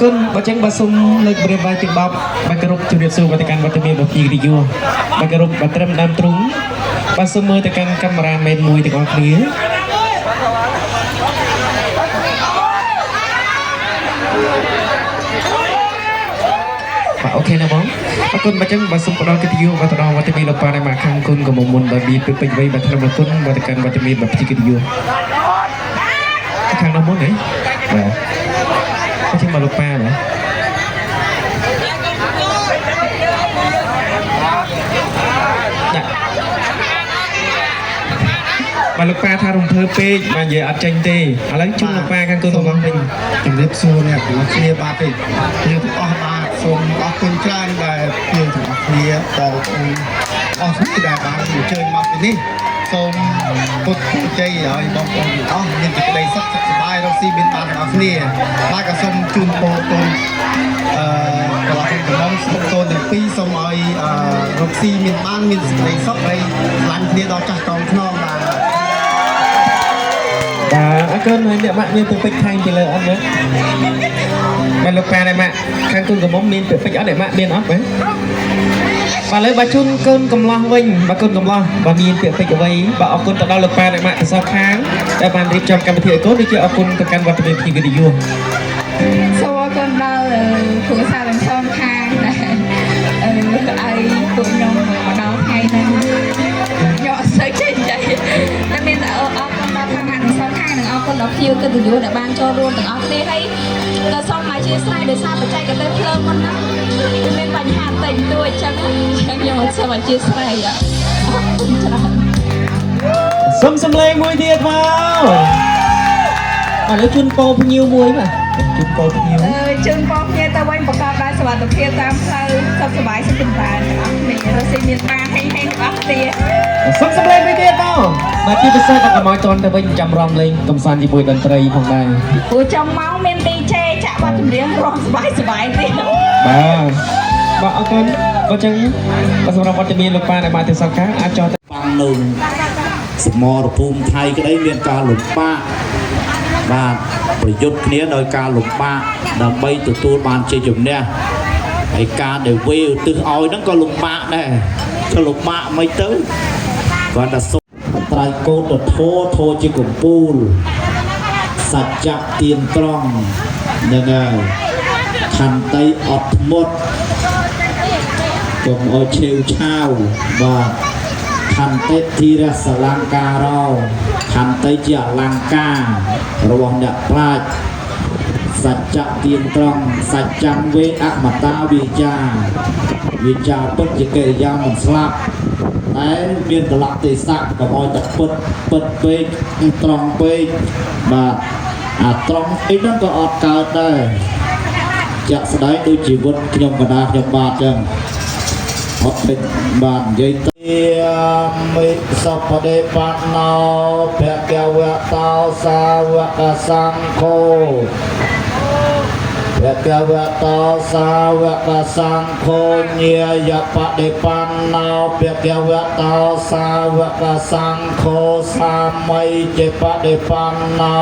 គុណបើចឹងបាទសូមលើកម្រាមដៃទាំង10បាទគោរពជម្រាបសួរវត្តកម្មវត្តមានរបស់ភ្ញៀវកិត្តិយសបាទគោរពបាទត្រឹមដើមទ្រូងបាទសូមមើលទៅកាន់កាមេរ៉ាមែនមួយទាំងអស់គ្នាបាទ OK ណាបងអរគុណបើចឹងបាទសូមផ្ដល់កិត្តិយសបាទទៅដល់វត្តមានលោកប៉ាដែលមកខាងគុណក៏មុនបាទមានពេញវ័យបាទថ្នាំគុណបាទទៅកាន់វត្តមានបាទភ្ញៀវកិត្តិយសខាងនោះមុនហ៎បាទអញ្ចឹងបាទលោកប៉ាបាទដាក់បាទលោកប៉ាថារំភើបពេកបាទនិយាយអត់ចេញទេឥឡូវជូនលោកប៉ាខាងគុណរបស់វិញ ជំរាបសួរអ្នកទាំងអស់គ្នាបាទទេយើងទាំងអស់បាទសូមអរគុណច្រើនដែលយើងទាំងអស់គ្នាបងប្អូនអស់គ្នាដែលបានអញ្ជើញមកទីនេះសូមពុទ្ធពរជ័យឲ្យបងប្អូនទាំងអស់មានសេចក្តីសុខសុខសប្បាយរកស៊ីមានបានទាំងអស់គ្នាបាទក៏សូមជូនពរកូនអឺកន្លះកំមុំសូមកូនទាំងពីរសូមឲ្យអឺរកស៊ីមានបានមានសេចក្តីសុខហើយស្រឡាញ់គ្នាដល់ចាស់កងខ្នងបាទ បាទអរគុណហើយអ្នកម៉ាក់មានពាក្យពេចន៍ថែមពីលើអត់មើលបាទលោកប៉ាដែរម៉ាក់ខាងគុណកំមុំមានពាក្យពេចន៍អត់អ្នកម៉ាក់មានអត់បាទបាទលើបាទជូនកូនកំឡោះវិញបាទកូនកំឡោះបាទមានពាក្យពេចន៍អ្វីបាទអរគុណទៅដល់លោកប៉ាអ្នកម៉ាក់ទាំងសងខាងដែលបានរៀបចំកម្មវិធីឲ្យកូនដូចជាអរគុណទៅកាន់វត្តមានភ្ញៀវកិត្តិយស សូមអរគុណដល់គ្រួសារទាំងសងខាងដែលអឺឲ្យពួកខ្ញុំមកដល់ថ្ងៃហ្នឹងខ្ញុំអត់សូវចេះនិយាយតែមានតែអរគុណដល់ខាងទាំងសងខាងនិងអរគុណដល់ភ្ញៀវកិត្តិយសដែលបានចូលរួមទាំងអស់គ្នាហើយក៏សូមអធិស្ឋានដោយសារបច្ចេកទេសភ្លើងមុនហ្នឹងវាមានបញ្ហាបន្តិចបន្តួចអញ្ចឹងខ្ញុំអត់សូមអធិស្ឋានអរគុណច្រើន សុំសំឡេងមួយទៀតមកបាទលើជូនពោភ្ញៀវមួយបាទជូនពោភ្ញៀវ អឺជូនបងគ្នាទៅវិញប្រកបដោយសុវត្ថិភាពតាមផ្លូវសុខសប្បាយសុខចម្រើនទាំងអស់គ្នារកស៊ីមានបានហេងហេងទាំងអស់គ្នា សុំសំឡេងមួយទៀតមកបាទជាពិសេសបាទកុំឲ្យតន់ទៅវិញចាំរំលេងកំសាន្តជាមួយតន្ត្រីផងដែរ ព្រោះចុងម៉ោងមាន DJ ចាក់បទចម្រៀងរំសប្បាយសប្បាយទៀត បាទបាទអរគុណបើចឹងបាទសម្រាប់វត្តមានលោកប៉ាដែលបានទៅសងខាងអាចចោះទៅ បាំងនៅសមរភូមិថៃក្តីមានការលំបាកបាទប្រយុទ្ធគ្នាដោយការលំបាកដើម្បីទទួលបានជ័យជំនះហើយការដែលវេឧទ្ទិសឲ្យហ្នឹងក៏លំបាកដែរក៏លំបាកមិនទៅគាត់តែសុខត្រៃកោតធោធោជាកំពូលសច្ចៈទៀនត្រង់ហ្នឹងហើយខន្តីអត់ធ្មត់កុំឲ្យឆេវឆាវបាទ ខន្តិធិរសលង្ការោខន្តិជាអលង្ការរបស់អ្នកប្រាជ្ញសច្ចៈទៀងត្រង់សច្ចំវេអមតាវិចាវិចាពិតជាកិរិយាមិនស្លាប់តែមានកលៈទេសៈកុំឲ្យតែពិតពិតពេកត្រង់ពេកបាទអាត្រង់ពេកហ្នឹងក៏អត់កើតដែរជាក់ស្ដែងដូចជីវិតខ្ញុំកណ្ដាលខ្ញុំបាទចឹង អត់ពេចបាននិយាយទាមិសពដេបណ្ណោភគវតោសាវកសង្ឃោភគវតោសាវកសង្ឃោញាយបដិបណ្ណោភគវតោសាវកសង្ឃោសាមីចេបដិបណ្ណោ